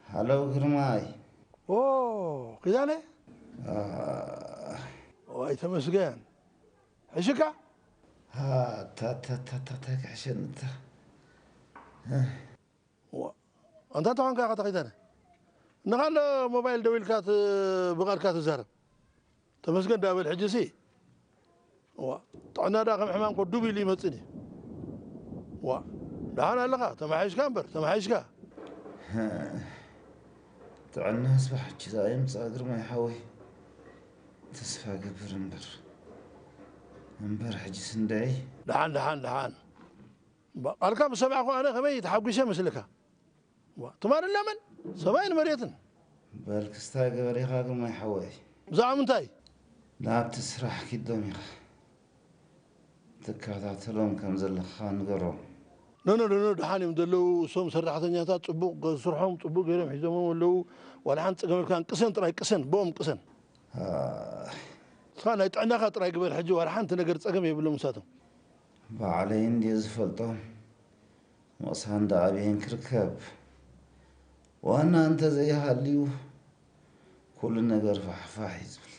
ሃሎ ግርማይ። ኦ፣ ኪዳነ። አ፣ ዋይ ተመስገን። ሕሽካ? አ፣ ታ፣ ታ፣ ታ፣ ታ፣ ታ፣ ክሕሸኒ እታ። ዋ፣ ኣንታ ተኾንካ ኢኻ ተኺተነ። ንኻሎ ሞባይል ደዊልካ ት-፣ ብቓልካ ትዛረብ። ተመስገን ዳበል ሕጂ ሲ። ዋ፣ ጥዕና ዳ ከም ሕማም ኮ ዱብ ኢሉ ይመጽእን እዩ። ዋ፣ ደሓን ኣለኻ? ተማሓይሽካ እምበር፣ ተማሓይሽካ። ጥዕና ስባሕ ሕጂ ዝኣ የምጽኣ ግርማይ ሓወይ። ተስፋ ገብር እምበር፣ እምበር ሕጂ ስንደይ። ደሓን፣ ደሓን፣ ደሓን። ባ-፣ ቃልካ ምስ ሰማዕኩ ኣነ ከመይ ተሓጒሰ መስልካ? ዋ፣ ትማል ለምን ሰማይን መሬትን። በል ክስታይ ገበሬኻ ግርማይ ሓወይ። ብዛዕባ ምንታይ? ናብቲ ስራሕ ኪዶም ኢኻ። ትከታተሎም ከም ዘለኻ ንገሮም። ኖ፣ ኖ፣ ኖ፣ ኖ፣ ደሓን እዮም ዘለዉ። እሶም ሰራሕተኛታት ጽቡቕ ገ-፣ ስርሖም ጽቡቕ ገይሮም ሒዞምዎም ኣለዉ። ዋላ ሓንቲ ጸገም የብልካን። ቅሰን ጥራይ፣ ቅሰን፣ ብኦም ቅሰን። ኣይ። ንስኻ ናይ ጥዕናኻ ጥራይ ግበር። ሕጂ ዋላ ሓንቲ ነገር ጸገም የብሎም ንሳቶም። ባዕለይ እንድየ ዝፈልጦም። ምቕሳን ደኣ ኣበየን ክርከብ? ዋና እንተ ዘይሃልዩ፣ ኩሉ ነገር ፋሕፋሕ እዩ ዝብል።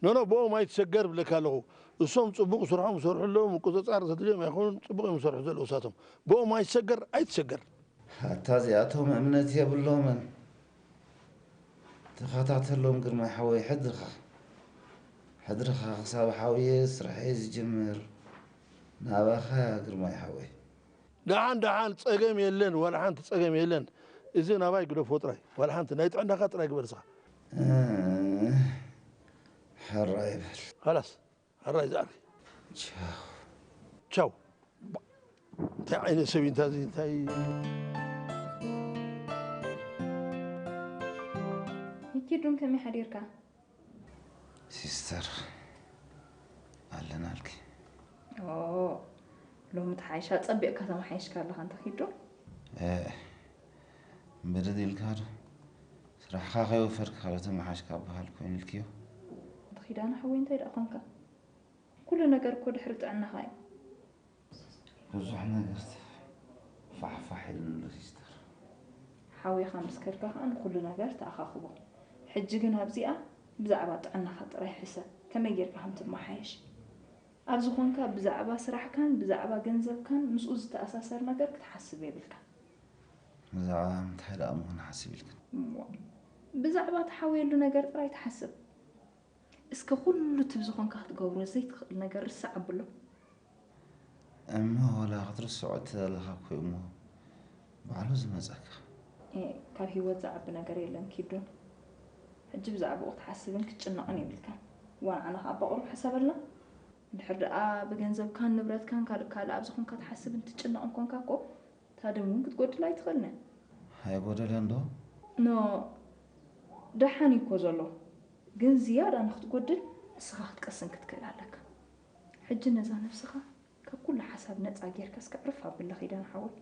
ኖ፣ ኖ፣ ብኦም ኣይትሸገር ብለካ ኣለኹ። እሶም ጽቡቕ ስርሖም ይሰርሑ ኣለዉ፣ ምቁጽጻር ዘድልዮም ኣይኮኑን፣ ጽቡቕ እዮም ዝሰርሑ ዘለዉ እሳቶም። ብኦም ኣይትሸገር፣ ኣይትሸገር። ኣታ እዚኣቶም እምነት የብሎምን። ተኸታተሎም ግርማይ ሓወይ፣ ሕድርኻ። ሕድርኻ ክሳብ ሓውየ ስርሐይ ዝጅምር ናባኻ ግርማይ ሓወይ። ደሓን፣ ደሓን፣ ጸገም የለን፣ ዋላ ሓንቲ ጸገም የለን። እዚ ናባይ ግደፎ ጥራይ፣ ዋላ ሓንቲ ናይ ጥዕናኻ ጥራይ ግበር ንስኻ። እ፣ ሕራይ በል። ኻላስ፣ ሕራይ ዝኣርኪ። ቻው። ቻው። እንታይ ዓይነት ሰብ እዩ እንታ እዚ፣ እንታይ? ኪዱን ከመይ ሓዲርካ? ሲስተር፣ ኣለናልኪ። ኦ፣ ሎሚ ተሓይሻ፣ ጸቢቕካ ተመሓይሽካ ኣለኻ፣ እንተ ኪዱ? እ፣ ብድድ ኢልካ ዶ? ስራሕኻ ከይወፈርካ ዶ ተመሓሽካ በሃል ኮይኑ ኢልክዮ? እንተ ኪዳነ ሓወይ፣ እንታይ ደኣ ኾንካ? ኩሉ ነገር እኮ ድሕሪ ጥዕናኻ እዩ። ብዙሕ ነገር ፋሕፋሕ ኢሉኒ ኣሎ ሲስተር። ሓዊኻ ምስ ከድካ ከኣ ንኹሉ ነገር ተኣኻኽቦ። ሕጂ ግን ኣብዚኣ ብዛዕባ ጥዕናኻ ጥራይ ሕሰብ፣ ከመይ ጌርካ ከም ትመሓየሽ። ኣብ ዝኾንካ ብዛዕባ ስራሕካን ብዛዕባ ገንዘብካን ምስኡ ዝተኣሳሰር ነገር ክትሓስብ የብልካን። ብዛዕባ ምንታይ ደኣ እሞ ክንሓስብ ኢልክን? እሞ ብዛዕባ ትሓውየሉ ነገር ጥራይ ትሓስብ። እስከ ኩሉ እቲ ብዝኾንካ ክትገብሮ ዘይትኽእል ነገር ርሳዕ ኣብሎ። እሞ ወላ ክትርስዖ እተደለኻ እኮ እሞ ባዕሉ ዝመጸካ። ኤ፣ ካብ ህይወት ዝዓቢ ነገር የለን ኪዱን። ሕጂ ብዛዕባኡ ክትሓስብን ክትጭነቕን የብልካን። ዋን ዓና ከኣ ብቕሩብ ሕሰበላ። እንድሕር ደኣ ብገንዘብካን ንብረትካን ካልእ ካልእ ኣብ ዝኾንካ ትሓስብን ትጭነቕን ኮንካ እኮ፣ እታ ደም እውን ክትጎድል ኣይትኽእልን እያ። ኣይጎደለን ዶ? ኖ፣ ደሓን እዩ እኮ ዘሎ። ግን ዝያዳ ንኽትጎድል ንስኻ ክትቀስን ክትክእል ኣለካ። ሕጂ ነዛ ነብስኻ ካብ ኩሉ ሓሳብ ነጻ ጌርካ እስከ ዕርፍ ኣብላ ኪዳነ ሓወይ።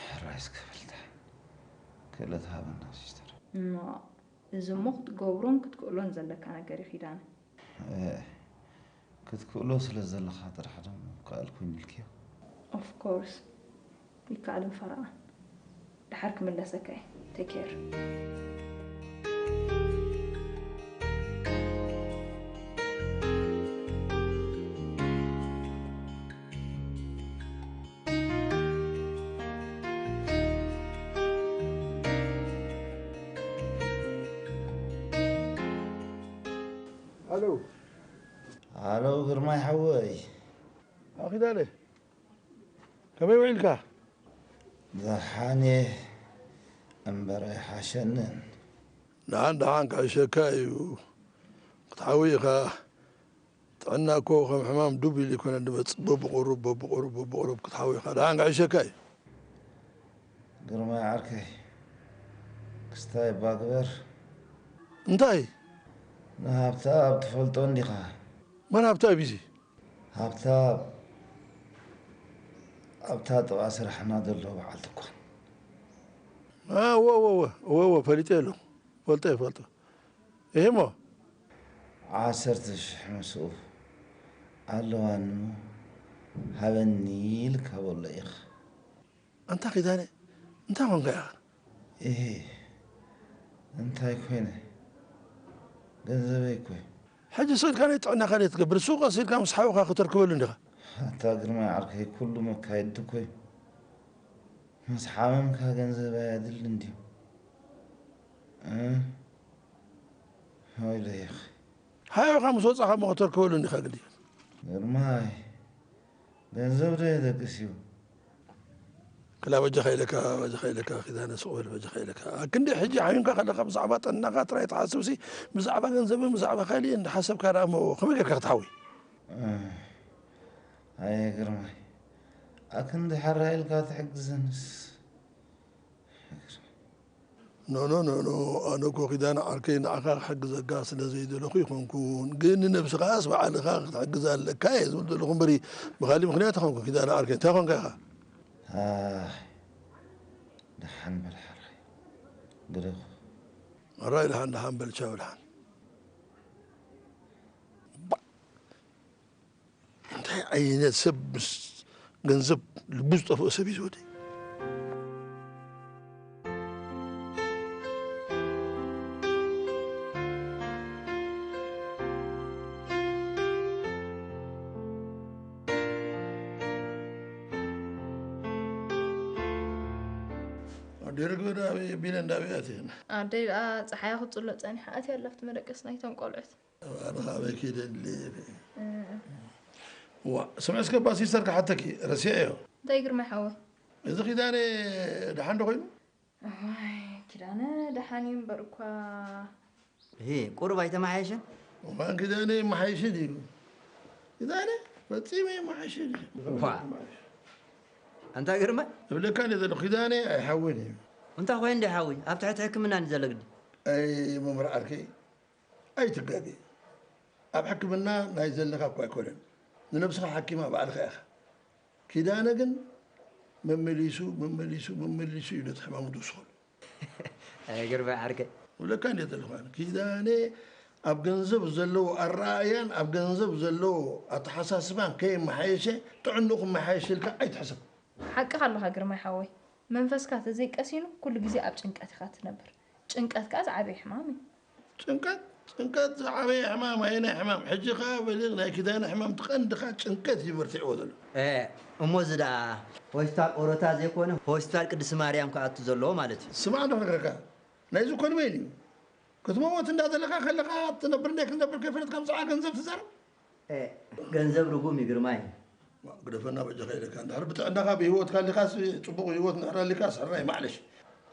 ሕራይ እስከ በል ደሓን ክእለት ሃበና ሲስተር። እሞ፣ እዚ እሞ ክትገብሮን ክትክእሎን ዘለካ ነገር እዩ ኪዳነ። እ፣ ክትክእሎ ስለ ዘለኻ ጥራሕ ዶ ምክኣል ኮይኑ ኢልክዮ? Of course። ይከኣልን ፈረቓን። ደሓር ክምለሰካ እየ። Take care። ኣሎ። ኣሎ ግርማይ ሓወይ። ኣኺዳነ። ከመይ ውዒልካ? ደሓን እየ እምበር ኣይሓሸንን። ደሓን ደሓን ክሕሸካ እዩ። ክትሓዊ ኢኻ። ጥዕና እኮ ከም ሕማም ዱብ ኢሉ ኣይኮነን ዝመጽእ። በብቑሩብ፣ በብቑሩብ፣ በብቑሩብ ክትሓዊ ኢኻ። ደሓን ክሕሸካ እዩ። ግርማይ ዓርከይ፣ ክስታይ እባ ግበር። እንታይ? ንሃብተኣብ ትፈልጦ እንዲኻ? መን ሃብተኣብ እዩ እዚ? ሃብተኣብ ኣብታ ጥቓ ስራሕና ዘሎ በዓል ድኳን። አ፣ እወ፣ እወ፣ እወ፣ እወ፣ እወ፣ ፈሊጠ ኣለኹ። ፈልጠ፣ ፈልጠ። እሂሞ? ዓሰርተ ሽሕ ምስኡ ኣለዋኒ እሞ ሃበኒ ኢልካ በሎ ኢኻ። ኣንታ ኪዳነ፣ እንታይ ኾንካ ኢኻ? እሄ እንታይ ኮይነ? ገንዘበይ እኮ እዩ። ሕጂ ስቕ ኢልካ ናይ ጥዕናኻ ድየ ትገብር? ሱቕ ቀስ ኢልካ ምስ ሓውኻ ክተርክበሉ እንዲኻ። ኣታ ግርማይ ዓርከይ፣ ኩሉ መካየዲ እኮ እዩ። ምስ ሓመምካ ገንዘብ ኣየድልን ድዩ? እ? ወይለይ ኣኺ። ሓውኻ ምስ ወጻኻ እሞ ክተርክበሉ እንዲኻ ግዲ። ግርማይ ገንዘብ ዶ የደቅስ እዩ? ክላ በጃኻ ኢለካ በጃኻ ኢለካ ኪዳነ ስቕ በል በጃኻ ኢለካ። ኣክንዲ ሕጂ ሓሚምካ ከለኻ ብዛዕባ ጥዕናኻ ጥራይ ትሓስብሲ ብዛዕባ ገንዘብን ብዛዕባ ካሊእን እንዳሓሰብካ ደኣ እሞ ከመይ ጌርካ ክትሓዊ? ኣየ ግርማይ ኣክንዲ ሓራ ኢልካ ትሕግዘንስ። ኖኖ ኖኖ ኣነ እኮ ኪዳነ ዓርከይ ንዓኻ ክሕግዘካ ስለ ዘይደለኹ ይኾንኩን ግን ንነብስኻስ ባዕልኻ ክትሕግዛ ኣለካ እየ ዝብል ዘለኹ እምበሪ ብኻሊእ ምኽንያት ኣይኮንኩን ኪዳነ ዓርከይ እንታይ ኾንካ ኢኻ? ኣይ ደሓን በል ሓራይ ግደፎ። ሕራይ ደሓን ደሓን በል ቻው ደሓን። እንታይ ዓይነት ሰብ ምስ ገንዘብ ልቡ ዝጠፍኦ ሰብ እዩ ዝወደይ? ኣደይ ርግበ ዶ ኣበይ ቢለ እንዳበይ ኣትየን? ኣደይ ደኣ ጸሓያ ክትጽሎ ጸኒሓ ኣትያ ኣላ ኣብቲ መደቀሲ ናይቶም ቆልዑት። ኣነ ኣበይ ከይደ ድልየ ዋ ስምዒ እስከ ባሲስተር ክሓተኪ ረሲዐዮ እንታይ ግርማይ ሓወይ እዚ ኪዳነ ደሓን ዶ ኮይኑ ዋይ ኪዳነ ደሓን እዩ እምበር እኳ ቁሩብ ኣይተመሓየሸን እዋን ኪዳነ ይመሓየሽን እዩ ኪዳነ ፈፂመ ይመሓየሽን እዩ ዋ ኣንታ ግርማይ እብለካ እንደ ዘለኹ ኪዳነ ኣይሓወይን እዩ እንታይ ኮይኑ እንደ ሓወይ ኣብ ትሕቲ ሕክምና እንዲ ዘሎ ግዲ ኣይ መምህር ዓርከይ ኣይትጋገ ኣብ ሕክምና ናይ ዘለኻ እኳ ኣይኮነን ንነብስኻ ሓኪማ ባዕልኻ ኢኻ ኪዳነ ግን መመሊሱ መመሊሱ መመሊሱ እዩ ነቲ ሕማሙ ዝውስኸሉ ግርማይ ዓርከይ እብለካ እንደ ዘለኹ ኪዳነ ኣብ ገንዘብ ዘለዎ ኣረኣእያን ኣብ ገንዘብ ዘለዎ ኣተሓሳስባን ከየመሓየሸ ጥዕንኡ ክመሓየሽ ኢልካ ኣይትሕሰብ ሓቅኻ ኣለኻ ግርማይ ሓወይ መንፈስካ ተዘይቀሲኑ ኩሉ ግዜ ኣብ ጭንቀት ኢኻ ትነብር ጭንቀት ከኣ ዝዓበየ ሕማም እዩ። ጭንቀት ጭንቀት ዝዓበየ ሕማም ኣየናይ ሕማም? ሕጂ ከኣ በሊቕ ናይ ኪዳነ ሕማም እቲ ቀንዲ ከኣ ጭንቀት እዩ በርቲዕዎ ዘሎ። እሞ እዚ ደኣ ሆስፒታል ኦሮታ ዘይኮነ ሆስፒታል ቅድስቲ ማርያም ክኣቱ ዘለዎ ማለት እዩ። ስማዕ ዶ ክነግረካ ናይዚ እኮ ንበይኑ እዩ ክትመውት እንዳዘለካ ከለኻ ትነብር እንደ ክትነብር ከይፈለጥካ ብዛዕባ ገንዘብ ትዛረብ። ገንዘብ ርጉም እዩ ግርማይ። ግደፈና በጃኻ ኢለካ እንድሕር ብጥዕናኻ ብህይወትካ ኣሊኻስ ጽቡቕ ህይወት እንድሕር ኣሊካስ ሕራይ ማዕለሽ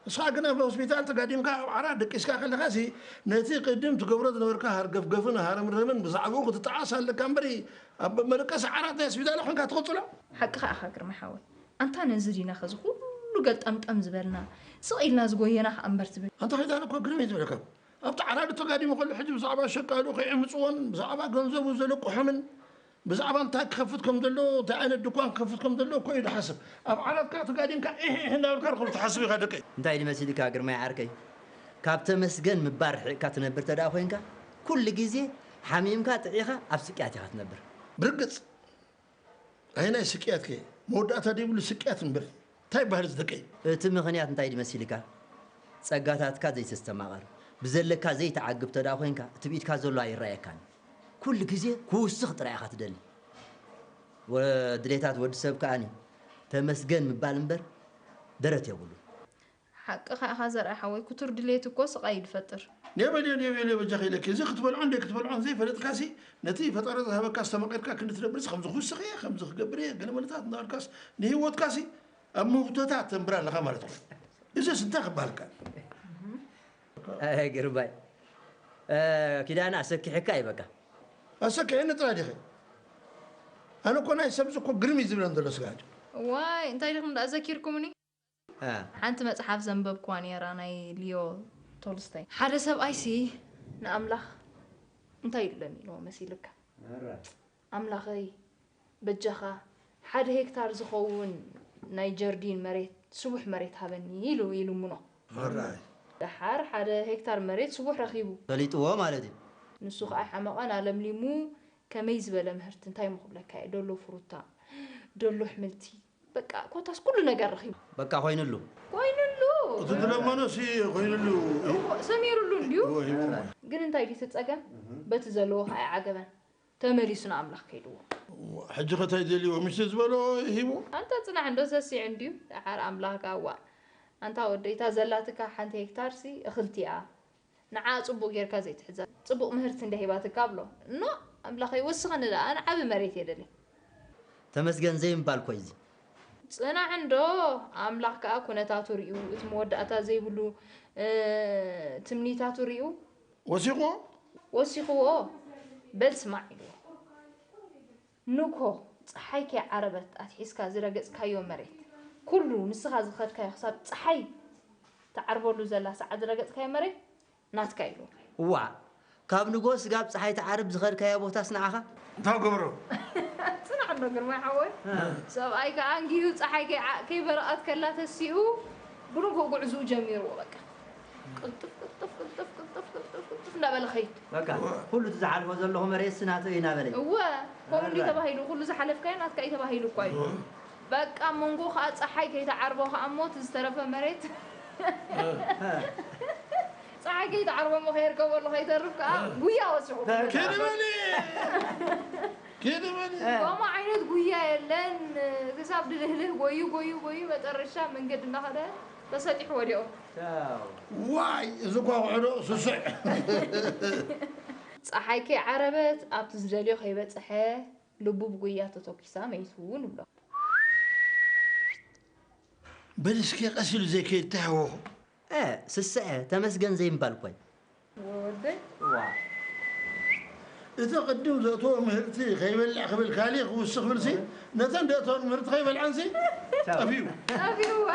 ንስኻ ግን ኣብ ሆስፒታል ተጋዲምካ ኣብ ዓራት ደቂስካ ከለኻሲ ነቲ ቅድም ትገብሮ ዝነበርካ ሃርገፍገፍን ሃረምረምን ብዛዕባኡ ክትጠዓስ ኣለካ እምበሪ ኣብ መደቀሲ ዓራት ናይ ስፒታል ኮንካ ትቕጽሎ ሓቅኻ ኢኻ ግርማይ ሓወይ ኣንታ ነዚ ዲና ኸዚ ኩሉ ገልጠምጠም ዝበልና ስቕ ኢልና ዝጎየና ኸኣ እምበር ትብል ኣንታ ኺዳነ እኮ ግርም እዩ ዝብለካ ኣብቲ ዓራዲ ተጋዲሙ ከሎ ሕጂ ብዛዕባ ሸቃሉ ከይዕምፅዎን ብዛዕባ ገንዘቡ ዘለቅሖምን ብዛዕባ እንታይ ክኸፍት ከም ዘለዎ እንታይ ዓይነት ድኳን ክኸፍት ከም ዘለዎ እኮ እዩ ዝሓስብ ኣብ ዓራትካ ተጋዲምካ ኢሕ ኢሕ እንዳበልካ ርኹብ ትሓስብ ኢኻ ደቀይ እንታይ ድመሲልካ ግርማይ ዓርከይ ካብ ተመስገን ምባል ርሒቕካ ትነብር ተደኣ ኮይንካ ኩሉ ግዜ ሓሚምካ ጥዒኻ ኣብ ስቅያት ኢኻ ትነብር ብርግፅ ኣየናይ ስቅያት ከ መወዳእታ ዘይብሉ ስቅያት እምበር እንታይ ይበሃል እዚ ደቀይ እቲ ምኽንያት እንታይ ድመሲልካ ጸጋታትካ ዘይተስተማቐር ብዘለካ ዘይትዓግብ ተደኣ ኮይንካ እቲ ብኢድካ ዘሎ ኣይረኣየካን ኩሉ ግዜ ክውስኽ ጥራይ ኢኻ ትደሊ ድሌታት ወዲ ሰብ ከኣኒ ተመስገን ምባል እምበር ደረት የብሉን ሓቅኻ ኢኻ ዘርኣይ ሓወይ፣ ክቱር ድሌት እኮ ስቓይ እዩ ድፈጥር። ኔበልዮ ኔበልዮ በጃኺ ኢለኪ፣ እዚ ክትበልዖን ደይክትበልዖን ዘይፈለጥካሲ፣ ነቲ ፈጣሪ ዝሃበካ ኣስተማቒርካ ክንዲ ትነብርሲ ከምዚ ክውስኽ እየ፣ ከምዚ ክገብር እየ፣ ገለ መለታት እንዳበልካስ ንህይወትካሲ ኣብ ምህብቶታት ተንብራ ኣለኻ ማለት እኮ እዩ። እዚስ እንታይ ክበሃል ይከኣል? ኣይ ግርባይ ኪዳነ ኣሰኪሕካ እዩ በቃ። ኣሰኪሕኒ ጥራይ ዲኺ? ኣነ እኮ ናይ ሰብዚ እኮ ግርም እዩ ዝብለን ዘሎ ስጋሃ። ዋይ እንታይ ዲኹም ደኣ ዘኪርኩምኒ? ሓንቲ መጽሓፍ ዘንበብኩዋ ነይራ ናይ ሊዮ ቶልስቶይ። ሓደ ሰብኣይሲ ንኣምላኽ እንታይ ኢሉ ለሚንዎ መሲልካ? ኣምላኸይ በጃኻ ሓደ ሄክታር ዝኸውን ናይ ጀርዲን መሬት ስቡሕ መሬት ሃበኒ ኢሉ ይልምኖ። ደሓር ሓደ ሄክታር መሬት ስቡሕ ረኺቡ። ፈሊጥዎ ማለት እዩ። ንሱ ኸኣ ኣይሓመቐን ኣለምሊሙ ከመይ ዝበለ ምህርቲ እንታይ እሞ ክብለካ እየ ደሎ ፍሩታ ደሎ ኣሕምልቲ በቃ ኮታስ ኩሉ ነገር ረኺቡ። በቃ ኮይንሉ። ኮይንሉ። እቲ ዝለመኖ ሲ ኮይንሉ ሰሚሩሉ እንድዩ። ሂቡ። ግን እንታይ ድዩ እቲ ጸገም? በቲ ዘለዎ ከዓ ኣይዓገበን። ተመሊሱ ንኣምላኽ ከይድዎ። ሕጂ ከታይ ደልዎ ምሽቲ ዝበሎ ሂቡ። ኣንታ ጽናሕ እንዶ ሰሲዕ እንድዩ። ደሓር ኣምላኽ ጋዋ። ኣንታ ወደይታ ዘላትካ ሓንቲ ሄክታር ሲ እኽልቲኣ። ንዓ ጽቡቕ ጌርካ ዘይትሕዛ። ጽቡቕ ምህርቲ እንደ ሂባትካ ብሎ። ኖ ኣምላኸይ ወስኸኒ ደኣ ኣነ ዓቢ መሬት እየ ደልየ። ተመስገን ዘይምባል ኮይ እዚ። ጽናሕ እንዶ ኣምላኽ ከኣ ኩነታቱ ርእዩ እቲ መወዳእታ ዘይብሉ እ፣ ትምኒታቱ ርእዩ ወሲኹ ወሲኽዎ። በል ስማዕ ኢልዎ። ንግሆ ጸሓይ ከይዓረበት ኣትሒዝካ ዝረገጽካዮ መሬት ኩሉ ንስኻ ዝኸድካዮ ክሳብ ጸሓይ ትዓርበሉ ዘላ ሰዓት ዝረገጽካዮ መሬት ናትካ ኢልዎ። እዋዕ ካብ ንጎ ስጋብ ፀሓይ ትዓርብ ዝኸድካዮ ቦታስ ንዓኻ? እንታይ ገብሮ ጽናሕ ኣሎ ግርማይ ሓወይ። ሰብኣይ ከኣ ኣንጊሁ ጸሓይ ከይዓ- ከይበረቐት ከላ ተሲኡ ብንግሆ ጉዕዝኡ ጀሚርዎ በቃ። ቅልጥፍ ቅልጥፍ ቅልጥፍ ቅልጥፍ ቅልጥፍ ቅልጥፍ እንዳበለ ኸይድ። በቃ ኩሉ እቲ ዝሓልፎ ዘለኹ መሬት ስናተይ እናበለ እዩ። እወ ከምኡ እንዲ ተባሂሉ ኩሉ ዝሓለፍካዮ ናትካ እዩ ተባሂሉ እኳ እዩ። በቃ መንጎ ከዓ ፀሓይ ከይተዓርቦ ከዓ ሞት ዝተረፈ መሬት ፀሓይ ከይተዓርቦ ሞ ከየርከበሉ ከይተርፍ ከዓ ጉያ ወሲኹ ኪድ በሊ ኪድ በሊ ከምኡ ዓይነት ጉያ የለን። ክሳብ ድልህልህ ጎዩ ጎዩ ጎዩ መጠረሻ መንገዲ እናኸደ ተሰጢሑ ወዲቑ። ዋይ እዚ እኳ ውሕዶ ስስዕ ፀሓይ ከይዓረበት ኣብቲ ዝደልዮ ከይበፅሐ ልቡ ብጉያ ተተኪሳ መይቱ ንብሎ። በል እስኪ ቀስ ኢሉ ዘይከይድ እንታይ ሃወኹ እ ስስዐ ተመስገን ዘይምባል ኮይ ወደይ ዋ እቲ ቅድም ዘእተዎ ምህርቲ ከይበልዕ ክብል ካሊእ ክውስኽ ክብልሲ ነተን ዘእተወን ምህርቲ ከይበልዐንሲ ጠፊኡ ጠፊእዋ